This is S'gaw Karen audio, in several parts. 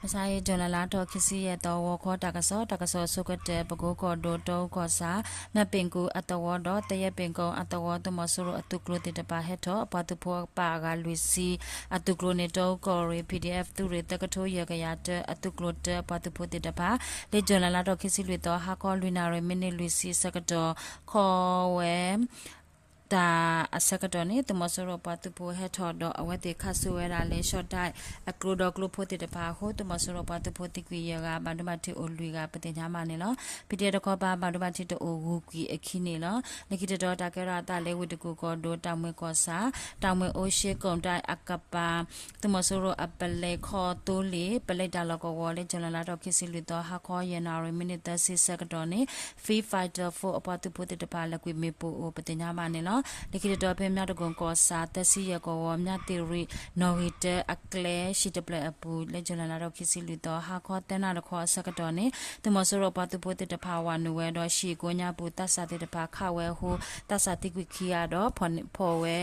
မဆါအံၤ June လါထီၣ်ခံဆံယဲၢ်သီ ဂီၤခီတၢ်ကစီၣ်, တၢ်ကစီၣ်အဆိကတၢၢ် ပကိကီၢ်ဒိၣ် တီအူကီၢ်ဆၣ် မဲၢ်ပ့ၣ်ကူအသဝီဒီး သယဲၢ်ပ့ၣ်ကူအသဝီ သုးမီၤစိရိၤအသုးကျိၤသ့ၣ်တဖၣ်ဟဲထီၣ် အပှၤသုးဖိအပၢ်အဂၤလွံၢ်ဆံ အသုးကျိၤန့ၣ် တီအူကီၢ်ရ့ၣ် ပီၣ်ဒံၣ်အဲၣ် သုးရ့ၣ်သၢကထိယဲၢ်ကယၤတၢ အသုးကျိၤတၢ အပှၤသုးဖိသ့ၣ်တဖၣ် လၢ June လါထီၣ်ခံဆံလွံၢ်သီ ဟါခီလွံၢ်နၣ်ရံၣ် မံးနံးလွံၢ်ဆံအဆၢကတီၢ် ခီဝဲ တၢ်အဆၢကတီၢ်န့ၣ် သုးမီၤစိရိၤပှၤသုးဖိဟဲထီၣ်ဒီး အဝဲသ့ၣ်ခးစိဝဲဒၣ်လၢ ရှီၣ်တဲၣ် အကျိဒီးကျိဖိသ့ၣ်တဖၣ်အဃိ သုးမီၤစိရိၤပှၤသုးဖိသံကွံာ်ယဲၢ်ဂၤ ဘၣ်ဒိဘၣ်ထံးအိၣ်လွံၢ်ဂၤ ပသ့ၣ်ညါဘၣ်န့ၣ်လီၤ. ဖံးဒဲးတခီပၤ ဘၣ်ဒိဘၣ်ထံးတအိၣ် ဂုၤကွံာ်အခံန့ၣ်လီၤ. လၢခံတတီၤ တၢ်ကဲထီၣ်အသးလၢ ဝ့ၢ်တကူၣ်ကီၢ်ဒိၣ် တၢ်မှဲကီၢ်ဆၣ် တၢ်မှဲအိၣ်ရှ့ကိၣ်တၢ်အကပၤ သုးမီၤစိရိၤအပလဲၤခီသိလ့ၣ် ပလဲၤတၢ်လီၢ်ကဝီၤလၢ June လါထီၣ်ခံဆံလွံၢ်သီ ဟါခီယဲၢ်နၣ်ရံၣ် မံးနံးသၢဆံဆၢကတီၢ်န့ၣ် Fee Fighter Force အပှၤသုးဖိသ့ၣ်တဖၣ် လဲၤကွံာ်မ့ၣ်ပိၢ်အိၣ် ပသ့ၣ်ညါဘၣ်န့ၣ်လီၤ. လၢခံတတီၤ ဖဲမၠၢ်တကိၣ်ကီၢ်ဆၣ် သၢဆံယဲၢ်ကဝီၤ မၠၢ်သ့ၣ်ရံၣ် နီၣ်ဂံၢ်တၢအကျဲ ဟံၣ်တဖျၢၣ်အပူၤ လၢ June လါထီၣ်ခံဆံလွံၢ်သီ ဟါခီသၢနၣ်ရံၣ်တခီအဆၢကတီၢ်န့ၣ် သုးမီၤစိရိၤပှၤသုးဖိသ့ၣ်တဖၣ် ဝၤနုာ်ဝဲဒီး ဟံၣ်ကိညါပူၤ သးစၢ်သ့ၣ်တဖၣ်ခးဝဲအဃိ သးစၢ်သံကွံာ်ခံဂၤဒီး ဖီၣ်ဝဲ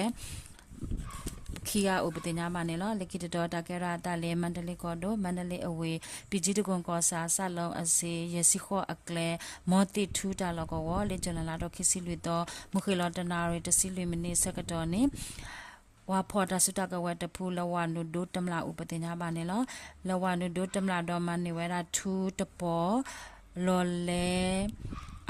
ခံဂၤအိၣ် ပသ့ၣ်ညါဘၣ်န့ၣ်လီၤ. လၢခံတတီၤ တၢ်ကဲထီၣ်အသးလၢ မါဒလ့ကီၢ်ဒိၣ် မါဒလ့အဝ့ၢ် ပံၣ်ကၠံတကိၣ်ကီၢ်ဆၣ် စးလီအစ့ ယဲၢ်ဆံဃိးအကျဲ မီသ့ၣ်ထူတၢ်လီၢ်ကဝီၤ လၢ June လါထီၣ်ခံဆံလွံၢ်သီ မုၢ်ဃ့ၢ်လီၤတနၣ်ရံၣ် တဆံလွံၢ်မံးနံးအဆၢကတီၢ်န့ၣ် ပှၤဖီၣ်တၢ်စုတၢ်ကဝဲၤတဖုလၢ ဝၤနုာ်ဒိတမျၢ်အိၣ် ပသ့ၣ်ညါဘၣ်န့ၣ်လီၤ. လၢဝၤနုာ်ဒိတမျၢ်ဒီး မၤန့ၢ်ဝဲဒၣ်ထူတပီၤ လီၤလဲ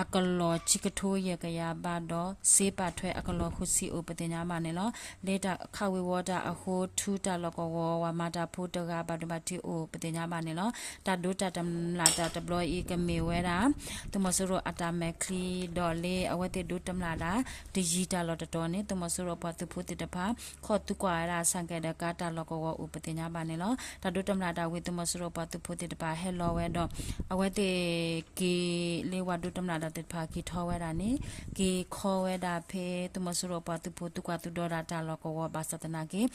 အကလီၢ်ခံကထိယဲၢ်ကယၤဘးဒီး စ့ပာ်ထွဲအကလီၢ်ဃုဆံအိၣ် ပသ့ၣ်ညါဘၣ်န့ၣ်လီၤ. လၢတၢ်ခးဝ့ၤဝီၤတၢ်အဃိ ထူတၢ်လီၢ်ကဝီၤ ဝၤမၤတၢ်ဖိတဂၤ ဘၣ်ဒိဘၣ်ထံးအိၣ် ပသ့ၣ်ညါဘၣ်န့ၣ်လီၤ. တၢ်ဒိတၢ်တမျၢ်တၢ်တဘျီအံၤ ကမ့ၢ်ဝဲဒၣ် သုးမီၤစိရိၤအတၢ်မဲာ်ချံဒီးလၢ အဝဲသ့ၣ်ဒိတမျၢ်တၢ် တယံၤတၢ်လီၢ်တတီၤန့ၣ် သုးမီၤစိရိၤပှၤသုးဖိသ့ၣ်တဖၣ် ခီၣ်သူကွၢ်ဝဲဒၣ် ဆၣ်ကဲၣ်ဒီးကါတၢ်လီၢ်ကဝီၤအိၣ် ပသ့ၣ်ညါဘၣ်န့ၣ်လီၤ. တၢ်ဒိတမျၢ်တၢ်ဝံၤ သုးမီၤစိရိၤပှၤသုးဖိသ့ၣ်တဖၣ်ဟဲလီၤဝဲဒီး အဝဲသ့ၣ်က့ၤလၢဝၤဒိတမျၢ်တၢ်သ့ၣ်တဖၣ်က့ၤထီၣ်ဝဲဒၣ်န့ၣ် က့ၤခီဝဲဒၣ်ဖဲ သုးမီၤစိရိၤပှၤသုးဖိသူကွၢ်သူဒီးဒၣ်တၢ်လီၢ်ကဝီၤဘၣ်ဆၣ်သနာ်က့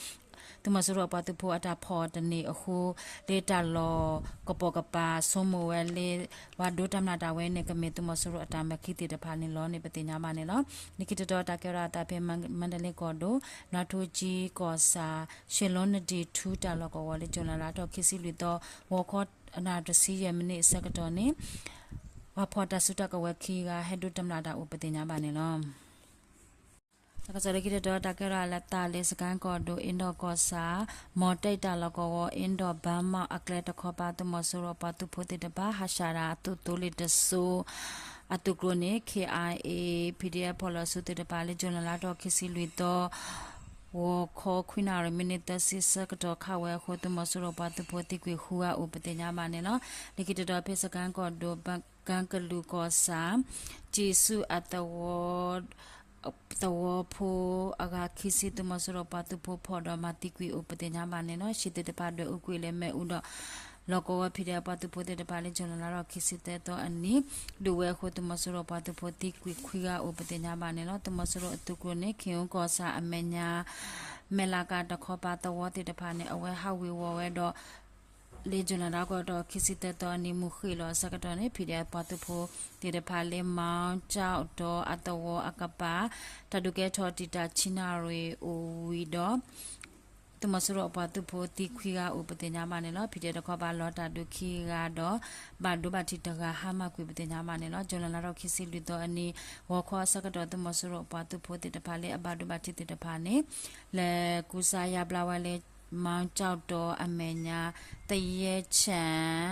သုးမီၤစိရိၤအပှၤသုးဖိအတၢ်ဖီၣ်တန့ၢ်အဃိ လၢတၢ်လီၢ်ကပိာ်ကပၤဆိကမိၣ်ဝဲလၢ ဝၤဒိတမျၢ်တၢ်ဝဲန့ၣ် ကမ့ၢ်သုးမီၤစိရိၤအတၢ်မဲာ်ချံသ့ၣ်တဖၣ်န့ၣ်လီၤန့ၣ် ပသ့ၣ်ညါဘၣ်န့ၣ်လီၤ. လၢခံတတီၤ တၢ်ကဲထီၣ်အသးဖဲ မါဒလ့ကီၢ်ဒိၣ် နါထိကၠံကီၢ်ဆၣ် ရှ့လိနဒံၣ်ထူတၢ်လီၢ်ကဝီၤလၢ June လါထီၣ်ခံဆံလွံၢ်သီ ဂီၤခီနၣ်ရံၣ်တဆံယဲၢ်မံးနံးအဆၢကတီၢ်န့ၣ် ပှၤဖီၣ်တၢ်စုတၢ်ကဝဲၤခံဂၤ ဟဲဒိတမျၢ်တၢ်အိၣ် ပသ့ၣ်ညါဘၣ်န့ၣ်လီၤ. တၢ်ကစီၣ်လၢခံတတီၤ တၢ်ကဲထီၣ်အသးလၢ စကဲၣ်ကီၢ်ဒိၣ် အ့ဒီးကီၢ်ဆၣ် မီၤတဲၣ်တၢ်လီၢ်ကဝီၤ အ့ဒီးဘၣ်မးအကျဲတခီပၤ သုးမီၤစိရိၤပှၤသုးဖိသ့ၣ်တဖၣ် ဟးဆှၣ်တၢ်အသုးသိလ့ၣ်တစိၤ အသုးကျိၤန့ၣ် ခ့ၣ်အါအ့ PDF ဖီၣ်လီၤစုသ့ၣ်တဖၣ်လၢ June လါထီၣ်ခံဆံလွံၢ်သီ ဂီၤခီခွံနၣ်ရံၣ် မံးနံးသၢဆံဆၢကတီၢ်ခးဝဲအဃိ သုးမီၤစိရိၤပှၤသုးဖိသံကွံာ်ဃုဂၤအိၣ် ပသ့ၣ်ညါဘၣ်န့ၣ်လီၤ. လၢခံတတီၤ ဖဲစကဲၣ်ကီၢ်ဒိၣ် ဘၣ်ကၣ်ကလုာ်ကီၢ်ဆၣ် ကၠံၣ်ဆူၣ်အသဝီ သဝီဖိအဂၤခံဆံ သုးမီၤစိရိၤပှၤသုးဖိဖီၣ်ဒီးမၤသံကွံာ်အိၣ် ပသ့ၣ်ညါဘၣ်န့ၣ်လီၤ. ဟံၣ်သ့ၣ်တဖၣ်ဒွဲၣ်အူကွံာ်လၢမ့ၣ်အူဒီး လီၢ်ကဝီၤ PDF ပှၤသုးဖိသ့ၣ်တဖၣ်လၢ June လါထီၣ်ခံဆံသၢသီအနံၤ ဒုးဝဲအဃိ သုးမီၤစိရိၤပှၤသုးဖိသံကွံာ်ခွံဂၤအိၣ် ပသ့ၣ်ညါဘၣ်န့ၣ်လီၤ. သုးမီၤစိရိၤအသုးကျိၤန့ၣ် ခ့ၣ်အူကီၢ်ဆၣ်အမဲာ်ညါ မဲၢ်လးကးတခီပၤသဝီသ့ၣ်တဖၣ်န့ၣ် အဝဲဟးဝ့ၤဝီၤဝဲဒီး လၢ June လါထီၣ်ကီၢ်ဒီး ခံဆံသၢသီအနံၤ မုၢ်ဃ့ၢ်လီၤအဆၢကတီၢ်န့ၣ် PDF ပှၤသုးဖိသ့ၣ်တဖၣ်လၢ မီကၠီၣ်တီၤအသဝီအကပၤ တၢ်ဒုးကဲထီၣ်တံာ်တာ်ဆံနၣ်ရံၣ်အိၣ်ဝံၤဒီး သုးမီၤစိရိၤအပှၤသုးဖိသံခွံဂၤအိၣ် ပသ့ၣ်ညါဘၣ်န့ၣ်လီၤ. PDF တခီပၤလီၤတၢ်ဒုးခံဂၤဒီး ဘၣ်ဒိဘၣ်ထံးတဂၤဟါမၢ်ကွံာ် ပသ့ၣ်ညါဘၣ်န့ၣ်လီၤ. June လါထီၣ်ခံဆံလွံၢ်သီအနံၤ ဂီၤခီအဆၢကတီၢ် သုးမီၤစိရိၤအပှၤသုးဖိသ့ၣ်တဖၣ်လၢအဘၣ်ဒိဘၣ်ထံးသ့ၣ်တဖၣ်န့ၣ် လဲၤကူစါယါဘျါဝဲလၢ မီကၠီၣ်တီၤအမဲာ်ညါ သယဲၢ်ဆၣ်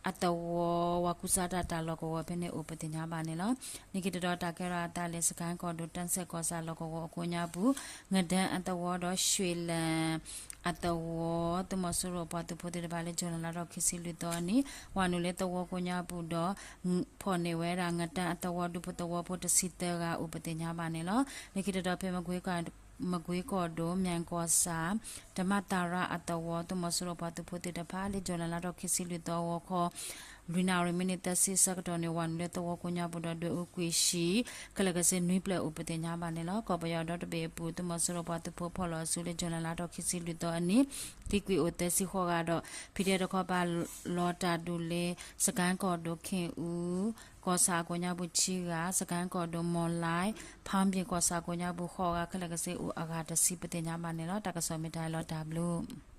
အသဝီ ဝၤကူစါတၢ်တၢ်လီၢ်ကဝီၤဖဲန့ၣ်အိၣ် ပသ့ၣ်ညါဘၣ်န့ၣ်လီၤ. လၢခံတတီၤ တၢ်ကဲထီၣ်အသးလၢ စကဲၣ်ကီၢ်ဒိၣ် တၢ်ဆဲးကီၢ်ဆၣ်လီၢ်ကဝီၤအကိးညါပူၤ ငဒၢအသဝီဒီး ရွှ့ၣ်လဲၣ်အသဝီ သုးမီၤစိရိၤပှၤသုးဖိသ့ၣ်တဖၣ်လၢ June လါထီၣ်ခံဆံလွံၢ်သီအနံၤ ဝၤနုာ်လၢသဝီကိးညါပူၤဒီး ဖီၣ်န့ၢ်ဝဲဒၣ် ငတၢအသဝီဒူဖိသဝီဖိတဆံသၢဂၤအိၣ် ပသ့ၣ်ညါဘၣ်န့ၣ်လီၤ. လၢခံတတီၤ ဖဲ မကွ့ကီၢ်ဒိၣ် မၠဲၣ်ကီၢ်ဆၣ် တမၤသးရၣ်အသဝီ သုးမီၤစိရိၤပှၤသုးဖိသ့ၣ်တဖၣ်လၢ June လါထီၣ်ခံဆံလွံၢ်သီ ဂီၤခီ လွံၢ်နၣ်ရံၣ် မံးနံးသၢဆံဆၢကတီၢ်န့ၣ် ဝၤနုာ်လၢသဝီကိးညါပူၤဒီး ဒွဲၣ်အူကွံာ်ဆံး ခဲလၢာ်ကစ့နွံဖျၢၣ်အိၣ် ပသ့ၣ်ညါဘၣ်န့ၣ်လီၤ. ကီၢ်ပယီၤဒီတဘ့ၣ်အပူၤ သုးမီၤစိရိၤပှၤသုးဖိဖီၣ်လီၤအစုလၢ June လါထီၣ်ခံဆံလွံၢ်သီအနံၤ သံကွံာ်အိၣ်သၢဆံဃိးဂၤဒီး PDF တခီပၤလီၤတၢ်ဒုးလၢ စကဲၣ်ကီၢ်ဒိၣ် ခ့ၣ်အူ ကီၢ်ဆၣ်အကိးညါပူၤခံဂၤ, စကဲၣ်ကီၢ်ဒိၣ် မီၢ်လဲၣ် ဖၣ်ဘ့ၣ်ကီၢ်ဆၣ်အကိးညါပူၤဃိးဂၤ ခဲလၢာ်ကစ့အိၣ်အဂၤတဆံ ပသ့ၣ်ညါဘၣ်န့ၣ်လီၤ. တၢ်ကစီၣ်မ့ၢ်တၢ်အံၤလီၤ တၢ်ဘျုး